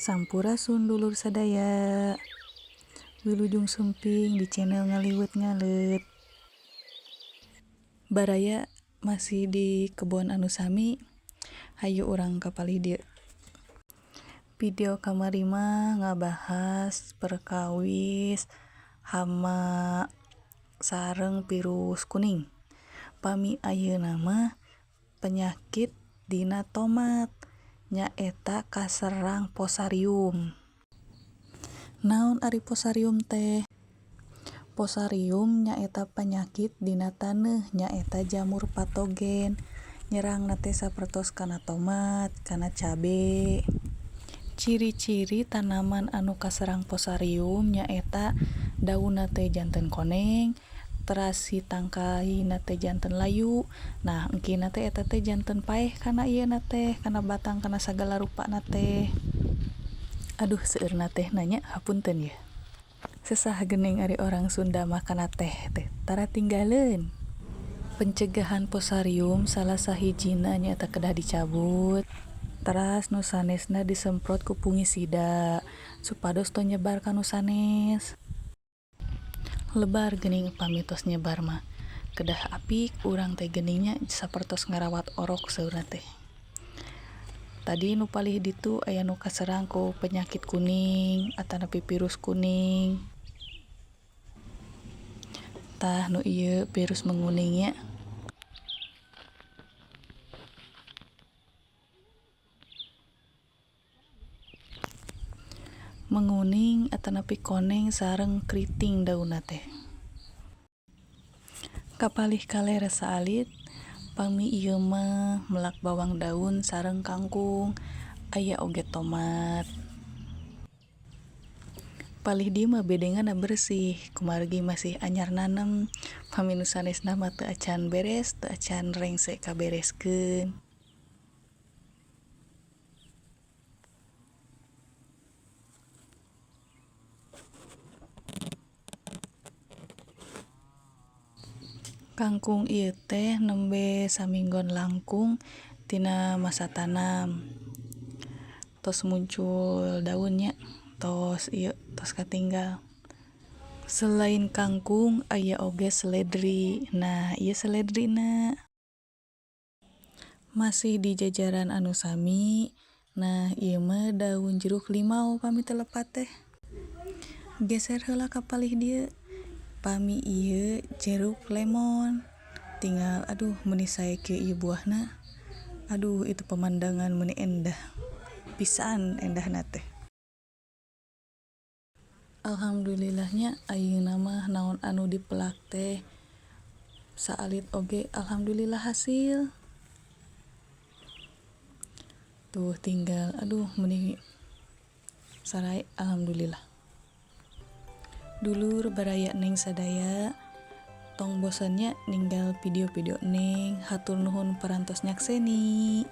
Sampurasun dulur sadaya. Wilujeng sumping di channel Ngaliwet Ngaleut. Baraya masih di kebon anu sami, hayu urang kapalih dieu. Video kamari mah ngabahas perkawis hama sareng virus kuning. Pami ayeuna mah penyakit dina tomat nyaeta kaserang posarium. Naon ari posarium teh? Posarium nyaeta penyakit dina taneuh, nyaeta jamur patogen nyerangna teh sapertos kana tomat, kana cabe. Ciri-ciri tanaman anu kaserang posarium nyaeta daunna teh janten koneng, teras si tangkaina teh janten layu. Nah, engkina teh eta teh janten paeh kana ieuna teh, kana batang, kana sagala rupana teh. Aduh, seueurna teh nanya, hapunten yeuh. Sesah geuning ari orang Sunda mah kana teh teh tara tinggaleun. Pencegahan posarium salah sahijina nyaeta kedah dicabut. Teras nu sanesna disemprot ku fungisida supados teu nyebar ka nu sanes. Lebar geuning pami tos nyebar mah. Kedah apik urang teh geuning nya sapertos ngarawat orok saurna teh. Tadi nu palih ditu aya nu kaserang ku penyakit kuning atanapi virus kuning. Tah nu ieu virus menguning nya. Menguning atanapi koneng sareng keriting daunna teh. Kapalih kaler saalit, pami ieu mah melak bawang daun sareng kangkung, aya oge tomat. Palih dieu mah bedenganna bersih, kumargi masih anyar nanem, pami nu sanesna mah teu acan beres, teu acan rengse kabereskeun. Kangkung ieu teh nembe saminggon langkung tina masa tanam. Tos muncul daunnya, tos ieu tos katinggal. Selain kangkung aya oge seledri. Nah, ieu seledrina. Masih di jajaran anu sami. Nah, ieu mah daun jeruk limau pami teu lepat teh. Geser heula ka palih dieu. Pami ieu jeruk lemon. Tinggal aduh meuni sae kieu ieu buahna. Aduh, itu pemandangan meuni endah. Pisan endahna teh. Alhamdulillahnya ayeuna mah naon anu dipelak teh saalit oge alhamdulillah hasil. Tuh tinggal aduh meuni sarai alhamdulillah. Dulur baraya neng sadaya, tong bosannya ninggal video-video neng, hatur nuhun parantos nyakseni.